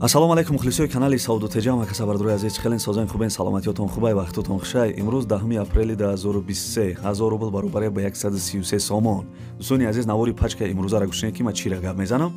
Ассалому алайкум мухлисои канали Савдо ТЖ, ҳама бародарои азиз, хелен созен хубен, саломатиётон хубай, вақтотон хушай. Имрӯз 10 апрели 2023, 1000 рубл баробаре ба 133 сомон. Дӯстони азиз, навори пачка имрӯзаро гӯш кунед, ки ман чира гап мезанам.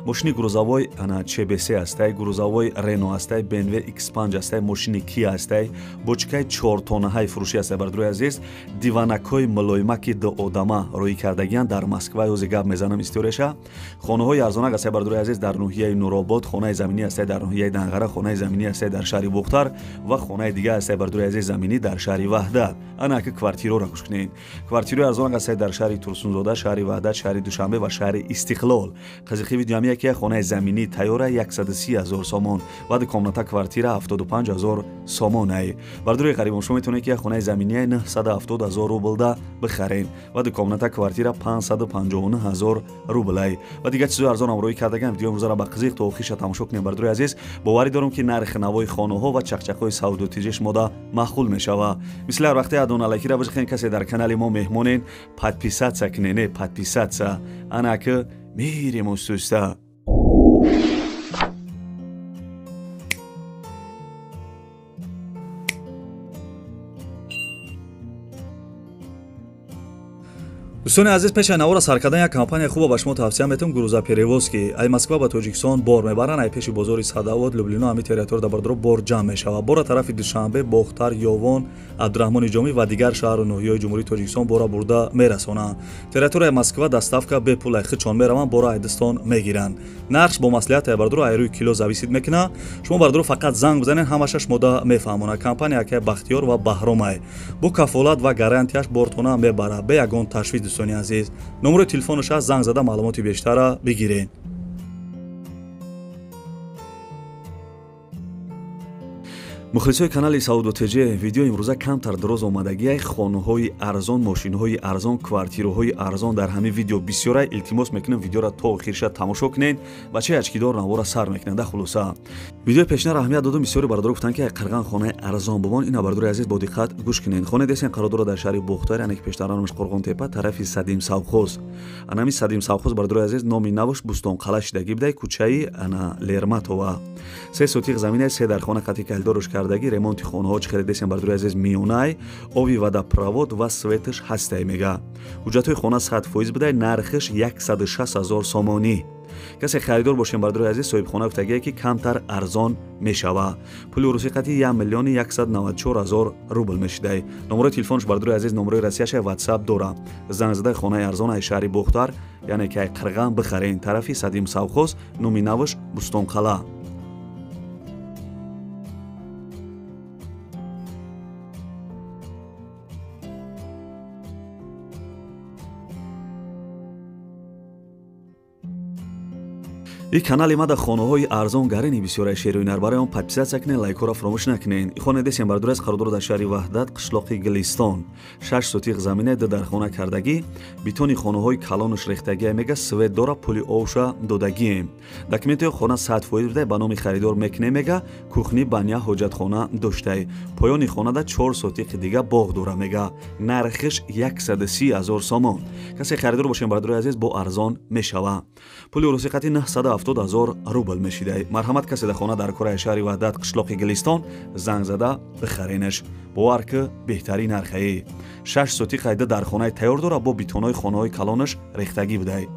Мошини грузовой ана ЧБС ҳастай, грузовой Рено ҳастай, BMW X5 ҳастай, мошини Kia ҳастай, бочкаи 4 тонаҳаи фурӯшӣ ҳастай. Бародарои азиз, диванакҳои мулоимаки ду одама рӯй кардагиян дар Москва, ҳозир гап мезанам историяша. Хонаҳои арзонак ҳастай, бародарои азиз, дар ноҳияи Нуробод, хонаи заминӣ ҳастай дар ноҳияи Данғара, хонаи заминӣ ҳастай дар шаҳри Бухтар ва хонаи дигар ҳастай, бародарои азиз, заминӣ дар шаҳри Ваҳдат. Ана ки квартираро гӯш кунед. Квартираи арзонак ҳастай дар шаҳри Турсунзода, шаҳри Ваҳдат, шаҳри Душанбе ва шаҳри Истиқлол. Қазиқи видео яке хонаи заминӣ тайёра 130 000 сомон ва ду комната квартира 75 000 сомон ай. Бародарои ғарибон, шумо метавонед ки хонаи заминии 970 000 рублда бихаред ва ду комната квартира 559 000 рубл ай. Ва дигар чизои арзон ҳам рӯй кардагам. Видео имрӯзаро ба қизиқ то охириша тамошо кунед. Бародарои азиз, боварӣ дорам, ки нархи навои хонаҳо ва чақчақҳои Савдо ТЖ шумода маъқул мешавад. Мисли ҳар вақте адон алайкира бижихен, касе дар канали мо меҳмонен, подписаться кунен, подписаться. Ана ки мирем устуста. Дӯстони азиз, пеш аз навора сар кардан як компания хуба ба шумо тавсия метавам, грузоперевозки. Ай Москва ба Тоҷикистон бор мебаранд, ай пеши бозори Садовод, Люблино, ҳами территория бародаро бор ҷамъ мешавад. Бора тарафи Душанбе, Бохтар, Ёвон, Абдураҳмони Ҷомӣ ва дигар шаҳру ноҳияҳои Ҷумҳурии Тоҷикистон бора бурда мерасонанд. Территорияи Москва доставка бепул, ай худшон мераванд, бора айдистон мегиранд. Нархш бо маслиҳат ай бародаро ай рӯи кило зависит мекунад. Шумо бародаро фақат занг бизанед, ҳамаша шумода мефаҳмонад. Компания акай Бахтиёр ва Баҳромай. Бо кафолат ва гарантияш бортона мебарад, бе ягон ташвиш. Дӯстони азиз, номерои телефонаш аст, занг зада маълумоти бештарро бигиред. Мухлисои канали Савдо ТЖ, видеои имрӯза камтар дароз омадагиай. Хонаҳои арзон, мошинҳои арзон, квартираҳои арзон дар ҳамин видео бисёрай. Илтимос мекунем, видеоро то охирша тамошо кунед. Бачаи ачкидор навора сар мекунад. Да хулоса, видеои пешина аҳамият додум, бисёри бародаро гуфтанд, ки қирған хонаи арзон бумон. Ина бародари азиз, бо диққат гӯш кунед. Хонаи десен қарор дорад дар шаҳри Бухтар, яъне ки пештара номаш Қурғонтепа, тарафи Садим Савхоз. Анами Садим Савхоз, бародари азиз, номи навш Бустонқалъа шидагӣ будай, кӯчаи ана Лерматова. 3 сотиқ замина, 3 дар хона қати калидорш кардаги, ремонти хонаҳо чӣ хеле десем, бародари азиз, миёнай, ови водопровод ва светаш ҳастай мега. Ҳуҷҷатҳои хона 100% будай, нархиш 160 000 сомонӣ. Касе харидор бошем, бародари азиз, соҳибхона гуфтагие, ки камтар арзон мешава. Пули русӣ қати 1 194 000 рубл мешидай. Номерои телефонш, бародари азиз, номерои россияша, WhatsApp дора. Занг зада хонаи арзон ай шаҳри Бухтар, яъне ки ай Қирған бихарен, тарафи Садим Савхоз, номи навш Бустонқалъа. И канали ма дар хонаҳои арзон гарини бисёраи шеруи нар. Барои он подписаться кунед, лайкҳоро фаромӯш накунед. И хонаи десем, бародари азиз, қарор дорад дар шаҳри Ваҳдат, қишлоқи Гилистон. 6 сотиқ замина, ду дар хона кардагӣ, битони хонаҳои калонуш рехтагия мега, свет дора, пули овша додагием. Документҳои хона 100% будай, ба номи харидор мекунем мега, кухни, баня, ҳоҷатхона доштай. Поёни хонада 4 сотиқи дига боғ дора мега. Нархиш 130 000 сомон. Касе харидор бошем, бародари азиз, бо арзон мешава. Пули русӣ қати 970 000 рубл мешидай. Марҳамат, касе дар хона дар кораи шаҳри Ваҳдат, қишлоқи Гилистон, занг зада бихаренаш. Бовар ки беҳтарин нархаи. 6 сотиқ айда дар хонаи тайёр дора, бо битонҳои хонаҳои калонаш рехтагӣ будай.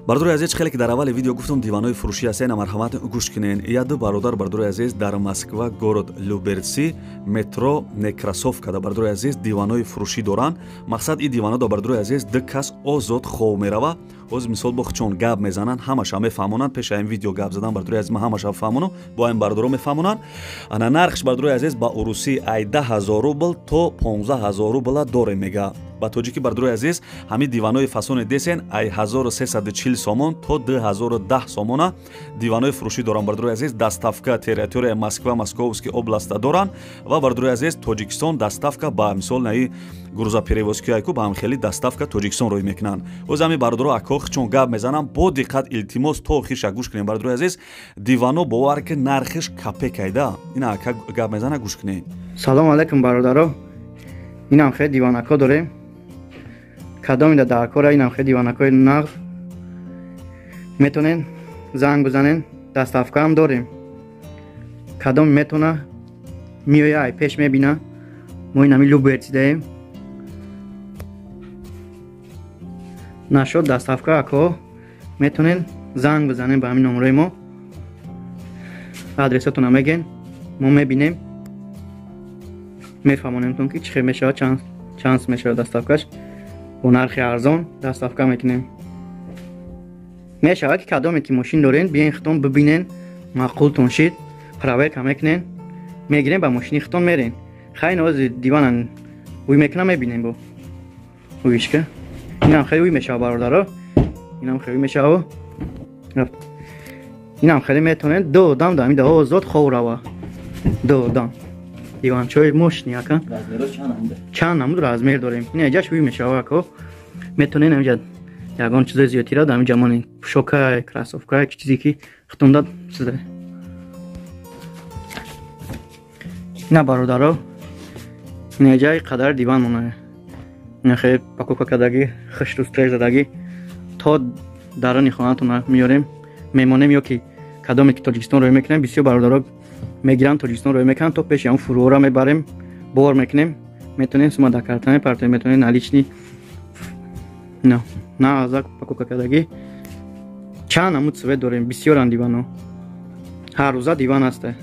Бародари азиз, хеле ки дар аввали видео гуфтам, диванҳои фурӯшӣ ҳастен, марҳамат гӯш кунен. Я ду бародар, бародари азиз, дар Москва, город Люберцы, метро Некрасовка, да, бародари азиз, диванҳои фурӯшӣ доранд. Мақсад и диванҳо, да, бародари азиз, ду кас озод хов мерава. Оз мисол бо чон гап мезананд, ҳамаша мефаҳмонанд. Пеш ин видео гап задан, бародари азиз, ман ҳамаша фаҳмонам, бо ин бародаро мефаҳмонанд. Ана нархш, бародари азиз, ба урусӣ ай 10 000 рубл то 15 000 рубла дорем мега. Ба тоҷикӣ, бардорои азиз, ҳамин диванҳои фасони десен ай 1340 сомон то 2010 сомона диванҳои фурӯшӣ доранд, бардорои азиз. Доставка территория Москва, Московский областа доранд ва, бардорои азиз, Тоҷикистон доставка ба мисол наи грузоперевозкиайку ба ҳамхели доставка Тоҷикистон рӯй мекунанд. Оз ҳамин бардоро акох чун гап мезанам, бо диққат, илтимос, то охирша гӯш кунем, бардорои азиз. Дивано бовар ки нархиш капекайда. Ина ака гап мезана, гӯш кунем. Салом алейкум, бародаро. Инам хеле диванако дорем. Кадомида дар кора инам хеле диванакои нағз. Метонен занг бизанен, доставкаам дорем. Кадом метона меоя, ай пеш мебина. Мо инами Люберцидаем. Нашод доставка ако метонен занг бизанен ба ҳамин номерои мо. Адресатона мегӯен, мо мебинем, мефаҳмонемтон ки чӣ хел мешавад, чанд мешавад доставкаш. Бо нархи арзон доставка мекунем. Мешавад ки кадоме ки мошин дорен, биен хитон бибинен, маъқултон шид, проверка мекунен, мегирен, ба мошини хитон мерен. Хай нози диванан уй мекунам, мебинем бо уишка. Инам хеле уй мешавад, бародаро. Инам хеле уй мешавад. Инам хеле метонед ду одам дар ҳамин даҳо озод хов рава. Ду одам. Диванчои мошини ака. Чанд намуд размер дорем. Ин ҷаш уй мешавад ако. Метонед ҳаминҷа ягон чизои зиёдтира дар ҳаминҷа монед. Пӯшока, кроссовка, чизе ки хитон дад чизе. Ина бародаро, ин ҷай қадар диван монад. Ина хеле пакока кардагӣ, хушрӯз треш задагӣ то дарони хонатон меорем, мемонем ё ки кадоме ки Тоҷикистон рӯй мекунем, бисёр бародаро мегиранд, Тоҷикистон рӯй мекунанд, то пеши ҳамон фурӯҳоро мебарем, бор мекунем, метонем сума дар карта мепартоем, метонем наличный. На азак пакока кардагӣ. Чанд намуд цвет дорем, бисёранд дивано. Ҳар рӯза диван ҳаста.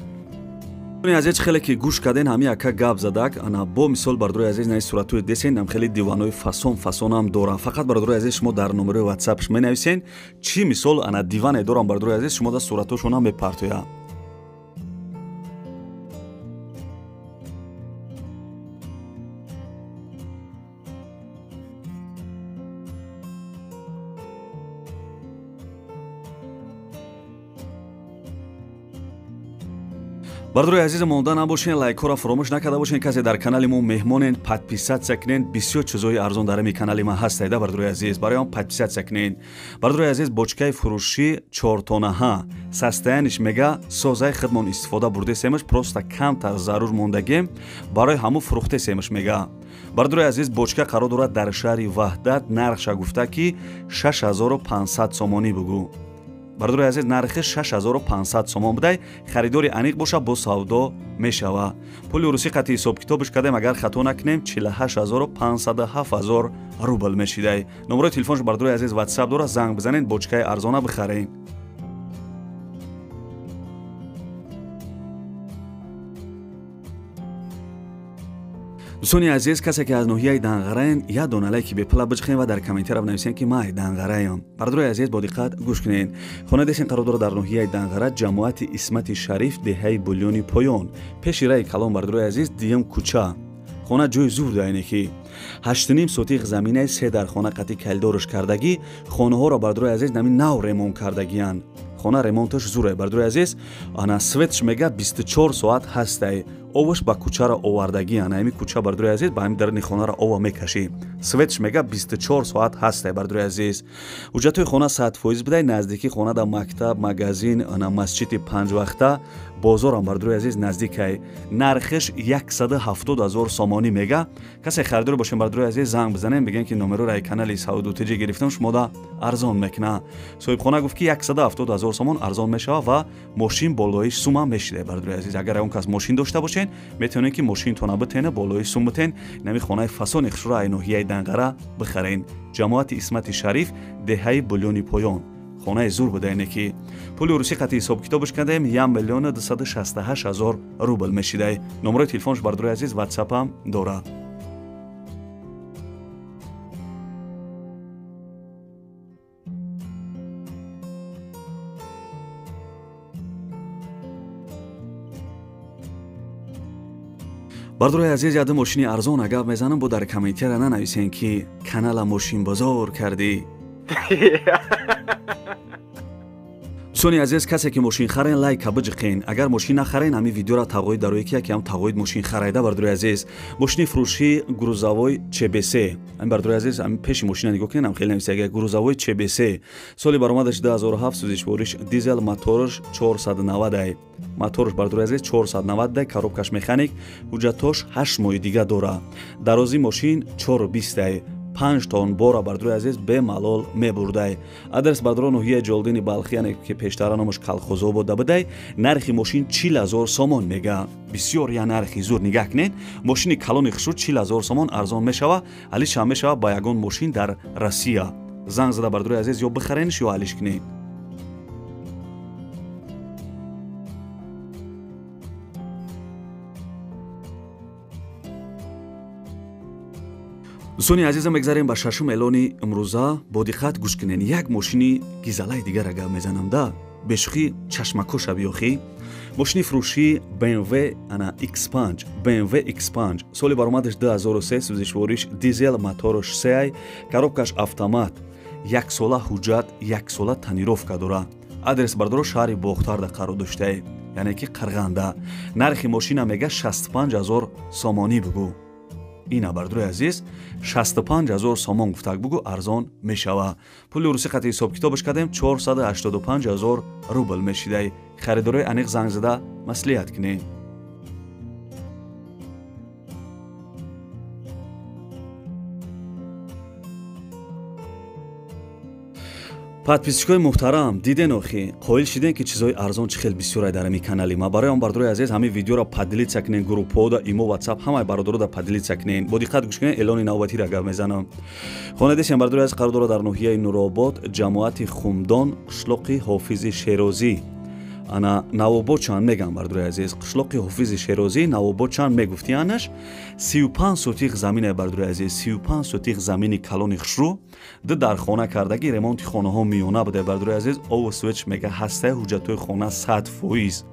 Азиз, хеле ки гӯш карден, ҳамин ака гап задак. Ана бо мисол, бардорои азиз, наи суратҳои десен, ам хеле диванҳои фасон фасонам дорам. Фақат, бардорои азиз, шумо дар номерои ватсапш менависен, чӣ мисол ана диване дорам, бардорои азиз, шумо дар суратҳошонам мепартоя. Бардорои азиз, монда набошен, лайкҳоро фаромӯш накарда бошен. Касе дар канали мо меҳмонен, подписаться кунен. Бисёр чизҳои арзон дар ҳамин канали ман ҳастайда, бардорои азиз, барои он подписаться кунен. Бардорои азиз, бочкаи фурӯшӣ чортонаҳа состояниш мега созаи хидмон истифода бурдесемаш, просто камтар зарур мондагем, барои ҳамун фурӯхтесемаш мега. Бардорои азиз, бочка қарор дорад дар шаҳри Ваҳдат, нархша гуфта ки 6500 сомонӣ бугӯ. Бардорои азиз, нархи 6500 сомон будай, харидори аниқ боша, бо савдо мешава. Пули русӣ қати ҳисобкитобш кардем, агар хато накунем, 48507 рубл мешидай. Номерои телефонш, бардорои азиз, ватсап дора, занг бизанед, бочкаи арзона бихаред. Дӯстони азиз, касе ки аз ноҳияи Данғараен, як дона лайки бепула биҷхен ва дар комментария бинависен ки ман Данғараям. Бардорои азиз, бо диққат гӯш кунед. Хонаи десен қарор дорад дар ноҳияи Данғара, ҷамоати Исмати Шариф, деҳаи Булёни Поён, пеши раи калон, бардорои азиз, дуюм кӯча. Хона ҷои зур даине ки 8.5 сотиқ заминаи се дар хона қати калидорш кардагӣ. Хонаҳоро, бардорои азиз, нами нав ремонт кардагиянд. Хона ремонташ зуре, бардорои азиз. Ана светш мега 24 соат ҳастай. Оваш ба кӯчаро овардагӣ, ана ҳамин кӯча, бардорои азиз, ба ҳамин дарни хонаро ова мекашӣ. Светш мега 24 соат ҳастай, бардорои азиз. Ҳуҷҷатҳои хона 100% будай. Наздикии хона да мактаб, магазин, ана масҷиди панҷвақта, бозорам, бардорои азиз, наздикай. Нархиш 170 000 сомонӣ мега. Касе харидор бошем, бардорои азиз, занг бизанем, бигем ки номероро ай канали Сауду ТЖ гирифтам, шумо да арзон мекуна. Соҳибхона гуфт ки 170 000 сомон арзон мешава ва мошин болои сума мешида, бардорои азиз. Агар он кас мошин дошта бошен, метавонед ки мошинтона битена, болои сум битен. Инами хонаи фасони хушро ай ноҳияи Данғара бихарен. Ҷамоати Исмати Шариф, деҳаи Булёни Поён. Хонаи зур будаине ки пули русӣ қати ҳисобкитобш кардем, 1 268 000 рубл мешидай. Номерои телефонш, бардорои азиз, ватсапам дорад. Бардорои азиз, яду мошини арзон гап мезанам, бо дар комментария нанависен ки канала мошинбозор кардӣ. Дӯстони азиз, касе ки мошин харен, лайка биҷиқен. Агар мошин нахарен, ҳамин видеоро тағоид дарои ки якам тағоид мошин харайда. Бардорои азиз, мошини фурӯши грузовой ЧБС. Ҳамин бардорои азиз, ҳамин пеши мошина нигоҳ кунед, ҳам хеле нависага грузовой ЧБС. Соли баромадаш 2007, сӯзишвориш дизел, мотораш 490. Мотораш бардорои азиз 490, коробкаш механик, ҳуҷҷатош 8 моҳи дига дора. Дарозии мошин 420. 5 тонн бора бардорои азиз бемалол мебурдай. Адрес бардоро ноҳияи Ҷолдини Балхӣ, яъне ки пештара номаш Калхозобода будай. Нархи мошин 40 000 сомон мега. Бисёр я нархи зур, нигаҳ кунед. Мошини калони хушрӯ 40 000 сомон арзон мешава, алиш ҳам мешава ба ягон мошин дар Россия. Занг зада бардорои азиз ё бихаренш, ё алиш кунед. Дӯстони азизам, мегзарем ба шашум эълони имрӯза. Бо диққат гӯш кунед. Як мошини гизалаи дигара гап мезанам да, бешӯхӣ чашмакоша биёхӣ. Мошини фурӯшӣ BMW ана X5, BMW X5, соли баромадаш 2003, сӯзишвориш дизел, мотораш 3, коробкаш автомат, яксола ҳуҷҷат, яксола тонировка дора. Адрес бардоро шаҳри Бохтарда қарор доштае, яъне ки Қарғанда. Нархи мошина мега 65 000 сомонӣ бугӯ. Ина бардорои азиз, 65 000 сомон гуфтак бугӯ, арзон мешава. Пули русӣ қати ҳисобкитобаш кардем, 485 000 рубл мешидай. Харидорои аниқ занг зада маслиҳат кунед. Подписчикои муҳтарам, диден охи, қоил шиден ки чизҳои арзон чӣ хел бисёрай дар ҳамин канали ма. Барои он бардорои азиз, ҳамин видеоро поделиться кунен, группҳода, имо, ватсап, ҳамаи бародарода поделиться кунен. Бо диққат гӯш кунен, эълони навбатиро гап мезанам. Хонадесиам бардорои азиз қарор дорад дар ноҳияи Нуробод, ҷамоати Хумдон, қишлоқи Ҳофизи Шерозӣ. Ана Навобод чанд мегам бардорои азиз, қишлоқи Ҳофизи Шерозӣ, Навобод чанд мегуфтиянаш. 35 сотих замине бардорои азиз, 35 сотих замини калони хушрӯ, ду дар хона кардаги, ремонти хонаҳо миёна буде бардорои азиз, ову свеч мега ҳастаи, ҳуҷҷатҳои хона 100%.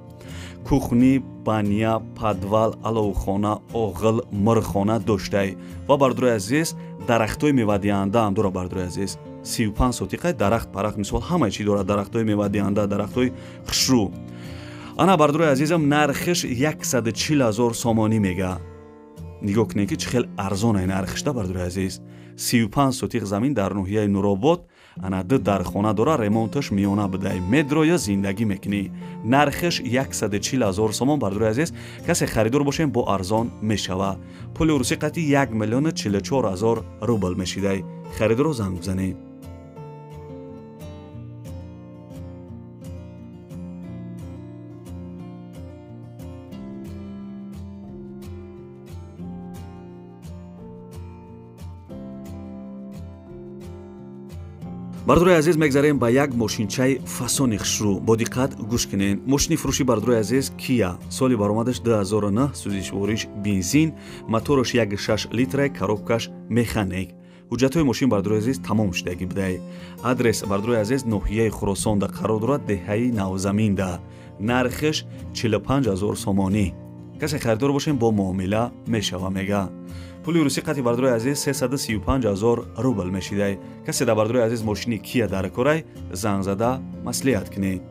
Кухни, баня, подвал, аловхона, оғил, мирхона доштай. Ва бардорои азиз, дарахтҳои мевадиҳанда ҳам дора бардорои азиз. 35 сотиқай дарахт парахт, мисол ҳамаи чӣ дорад, дарахтҳои мевадиҳанда, дарахтҳои хушрӯ. Ана бардорои азизам, нархиш 140 000 сомонӣ мега. Нигоҳ кунед ки чӣ хел арзонай нархишда бардорои азиз. 35 сотиқ замин дар ноҳияи Нуробод, ана ду дархона дора, ремонташ миёна будай, медроя зиндагӣ мекунӣ. Нархиш 140 000 сомон бардорои азиз. Касе харидор бошем, бо арзон мешава. Пули русӣ қати 1 044 000 рубл мешидай. Харидоро занг бизанед. Бардорои азиз, мегзарем ба як мошинчаи фасони хушрӯ. Бо диққат гӯш кунед. Мошини фурӯши бардорои азиз Кия, соли баромадаш 2009, сӯзишвориш бензин, мотораш 1,6 литра, коробкаш механик. Ҳуҷҷатҳои мошин бардорои азиз тамом шудагӣ будай. Адрес бардорои азиз ноҳияи Хуросонда қарор дорад, деҳаи Навзаминда. Нархиш 45 000 сомонӣ. Касе харидор бошем, бо муомила мешава мега. Пули русӣ қати бардорои азиз 335 000 рубл мешидай. Касе дар бардорои азиз мошини Кия дар корай, занг зада маслиҳат кунед.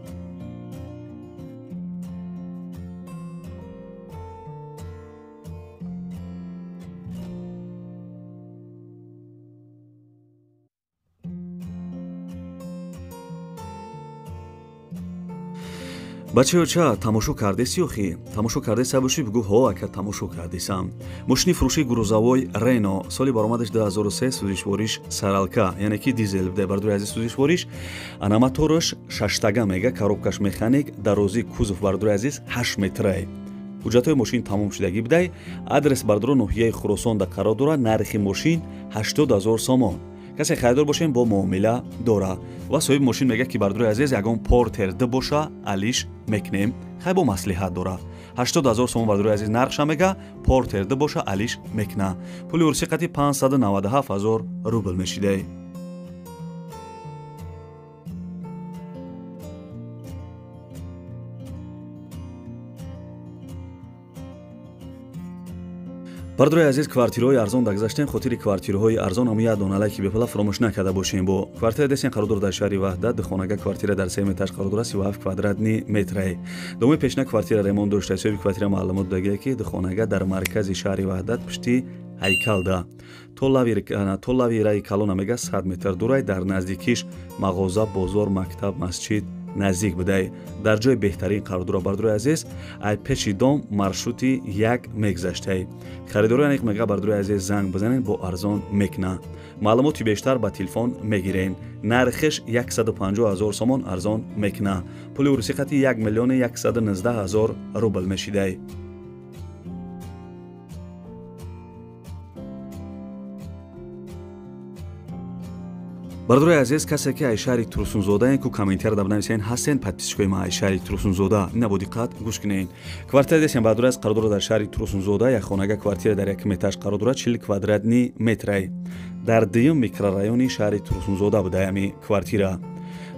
Бачаёча, тамошо кардеси охи? Тамошо кардеса бошӣ, бигӯ ҳо ака, тамошо кардесам. Мошини фурӯши грузовой Рено, соли баромадаш 2003, сӯзишвориш саралка, яъне ки дизел буде бардорои азиз сӯзишвориш. Ана мотораш шаштага мега, коробкаш механик, дарозии кузов бардорои азиз 8 метрай. Ҳуҷҷатҳои мошин тамом шудагӣ будай. Адрес бардоро ноҳияи Хуросонда қарор дорад, нархи мошин 80 000 сомон. Касе харидор бошем, бо муомила дора. Ва соҳиби мошин мегӯяд ки бардорои азиз, ягон портер д боша, алиш мекунем. Хай бо маслиҳат дора. 80 000 сомон бардорои азиз нархша мега, портер д боша, алиш мекуна. Пули русӣ қати 597 000 рубл мешидай. Бародарои азиз, квартираҳои арзон дагзаштем. Хотири квартираҳои арзон ҳамун як дона лайки бепала фаромӯш накарда бошем. Бо квартира десен қарор дорад дар шаҳри Ваҳдат, духонага квартира дар сеюм этаж қарор дорад, 37 квадратни метрае. Домои пешина квартира ремонт дошта. Ҳисоби квартира маълумот додагие ки духонага дар маркази шаҳри Ваҳдат пушти ҳайкалда то лави раи калона мега 100 метр дурай, дар наздикиш мағоза, бозор, мактаб, масҷид наздик будай. Дар ҷои беҳтарин қарор дорад. Бародарои азиз, ай пеши дом маршрути як мегзаштай. Харидорои аниқ мега бародарои азиз занг бизанед, бо арзон мекуна. Маълумоти бештар ба телефон мегирен. Нархиш 150 000 сомон арзон мекуна. Пули урусӣ қати 1 119 000 рубл мешидай. Бародарои азиз, касе ки ай шаҳри Турсунзодаен, ку комментария бинависен, ҳастен подписчикои ма ай шаҳри Турсунзода, ина бо диққат гӯш кунед. Квартира десем бародари азиз қарор дорад дар шаҳри Турсунзода, як хонага квартира дар якум этаж қарор дорад, 40 квадратни метрай. Дар дуюм микрорайони шаҳри Турсунзода буда ами квартира.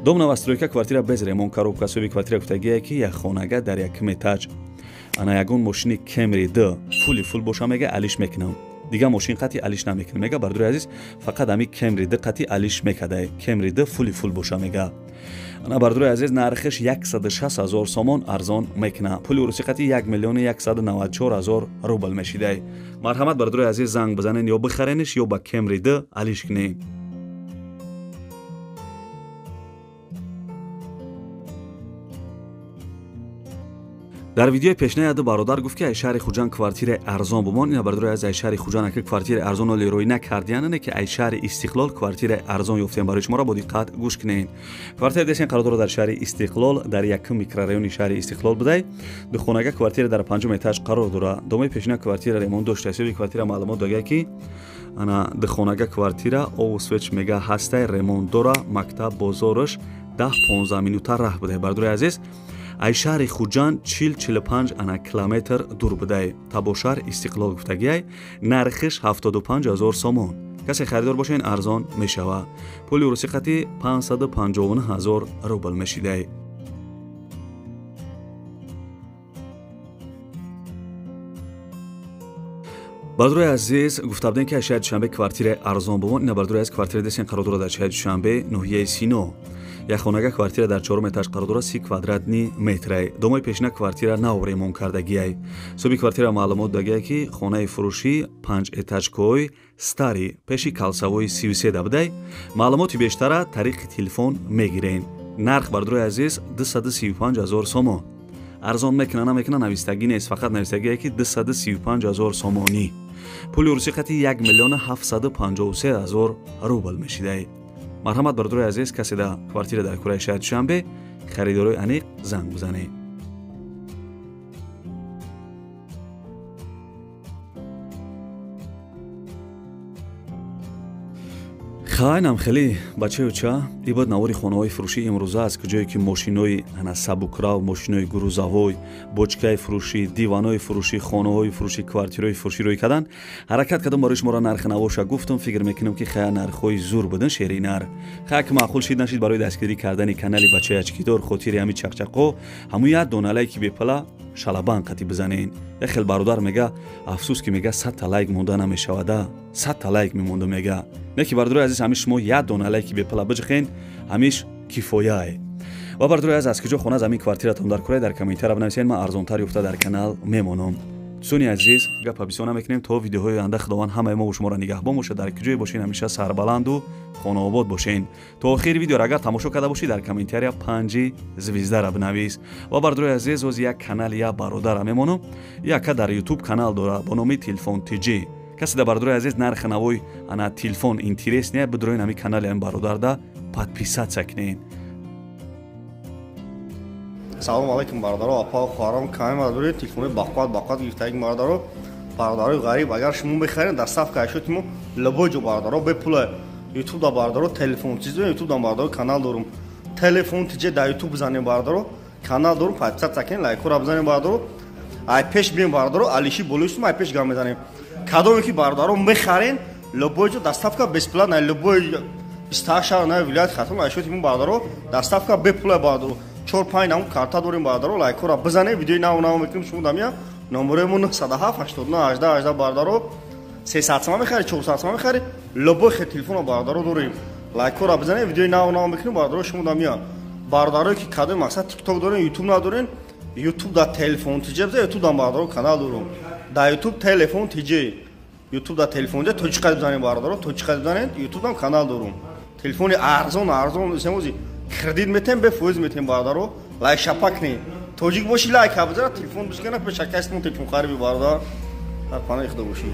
Дом новостройка, квартира без ремонт, коробка. Соҳиби квартира гуфтагие ки як хонага дар якум этаж. Ана ягон мошини Camry 2 фули фул боша мега алиш мекунам. Дига мошин қати алиш намекунам мега. Бародари азиз, фақат ами Camry 2 қати алиш мекадай. Camry 2 фули фул боша мега. Ана бародари азиз, нархиш 160 000 сомон арзон мекуна. Пули урусӣ қати 1 194 000 рубл мешидай. Марҳамат бародари азиз, занг бизанен, ё бихарениш, ё ба Camry 2 алиш кунед. Дар видеои пешина яду бародар гуфт ки ай шаҳри Хуҷанд квартираи арзон бумон. Ина бародари азиз, ай шаҳри Хуҷанд ака квартираи арзон оле рӯй накардиян, не ки ай шаҳри Истиқлол квартираи арзон ёфтем. Барои шуморо бо диққат гӯш кунед. Квартира десен қарор дорад дар шаҳри Истиқлол, дар якум микрорайони шаҳри Истиқлол будай. Духонага квартира дар панҷум этаж қарор дорад. Домои пешина квартира ремонт дошта. Ҳисоби квартира маълумот додагия ки ана духонага квартира обу свеч мега ҳастай, ремонт дора, мактаб, бозораш 10-15 минута раҳ будай. Бародари азиз, ай шаҳри Хуҷанд 40-45 ана километр дур будай. Табошаҳр Истиқлол гуфтагиай, нархиш 75 000 сомон. Касе харидор бошен арзон мешава. Пули урусӣ қати 559 000 рубл мешидай. Бародарои азиз, гуфта будем ки аз шаҳри Душанбе квартираи арзон бумон. Ина бародарои азиз, квартира десен қарор дорад дар шаҳри Душанбе, ноҳияи Сино. Як хонага квартира дар чорум этаж қарор дорад, 30 квадратни метрай. Домои пешина квартира нав ремонт кардагиай. Соҳиби квартира маълумот додагиай ки хонаи фурӯшӣ 5 этажкои стари пеши калсавои 33 да будай. Маълумоти бештара тариқи телефон мегирен. Нарх бародарои азиз 235 000 сомон. Арзон мекуна намекуна навистагӣ нест, фақат навистагие ки 235 000 сомонӣ. Пули урусӣ қати 1 753 000 рубл мешидай. Марҳамат бародарои азиз, касе да квартира дар кураи шаҳри Душанбе, харидорои аниқ занг бизанед. Хайнам хеле бачаюча ибад навори хонаҳои фурӯшӣ имрӯза аст, ки ҷое ки мошинои ана сабукрав, мошинои грузовой, бочкаи фурӯшӣ, диванои фурӯшӣ, хонаҳои фурӯшӣ, квартираҳои фурӯшӣ рӯй карданд. Ҳаракат кардам барои шуморо нархи навоша гуфтам. Фикр мекунам ки хая нархҳои зур будан шеринар. Хая ки маъқул шид нашид барои дастгирӣ кардани канали бачаи ачкидор хотири ҳами чақчақо ҳамун як дона лайки бепала шалабан қати бизанен. Як хел бародар мега афсӯс ки мега 100 та лайк монда намешавада, 100 та лайк мемонда мега. Не ки бародарои азиз, ҳамиш шумо як дона лайки бепала биҷихен, ҳамиш кифояе. Ва бародарои азиз, аз куҷо хона замин квартиратон дар курай дар комментария бинависед, ман арзонтар ёфта дар канал мемонам. Дӯстони азиз, гапа бисёр намекунем то видеоҳои оянда. Худованд ҳамаи мо шуморо нигаҳбон бошад. Дар куҷое бошен ҳамеша сарбаланду хонаобод бошен. То охири видеоро агар тамошо карда бошед, дар комментария 5 звездара бинавис. Ва бародарои азиз, оз як канали як бародара мемонам. Яка дар YouTube канал дора бо номи Телефон ТЖ. Касе да бародарои азиз нархи навои ана телефон интерес не, бидроин ҳами канали ҳами бародарда подписаться кунед. Салом алейкум бародаро, апа хоҳарон, каме бародари телефони бақувват бақувват гирифтагӣ бародаро, бародарои ғариб, агар шумо бихаред доставка ашёти мо любой ҷо бародаро бепула. YouTube да бародаро телефон чиз YouTube да бародаро канал дорум. Телефон тиҷе да YouTube бизанем бародаро, канал дорум, подписаться кунед, лайкҳоро бизанем бародаро. Ай пеш бием бародаро, алиши болои ай пеш гам мезанем. Кадоме ки бародаро мехарен, любой ҷо доставка бесплатна, любой 28 шаҳр на вилоят Хатлон ашёти мо бародаро доставка бепула бародаро. 4-5 нам карта дорем бародаро, лайкҳоро бизанем, видеои нав нав мекунем, шумо дамия Номерои мо 907 89 18 18 бародаро. 300 сомон мехари, 400 сомон мехари, любой хе телефона бародаро дорем. Лайкора бизанед, видеои нав нав мекунем бародаро, шумо да меян. Бародарое ки кадом мақсад TikTok дорен, YouTube надорен, YouTube да телефон тиҷе бизан, YouTube да бародаро канал дорум. Да YouTube телефон тиҷе. YouTube да телефон тиҷе тоҷикқа бизанед бародаро, тоҷикқа бизанед, YouTube дам канал дорум. Телефони арзон арзон семози кредит метем, бе фоиз метем бародаро. Лайк шапак не. Тоҷик боши лайк бизан, телефон бишкана пешакастмон телефон хариби бародар. Дар паноҳи Худо бошӣ.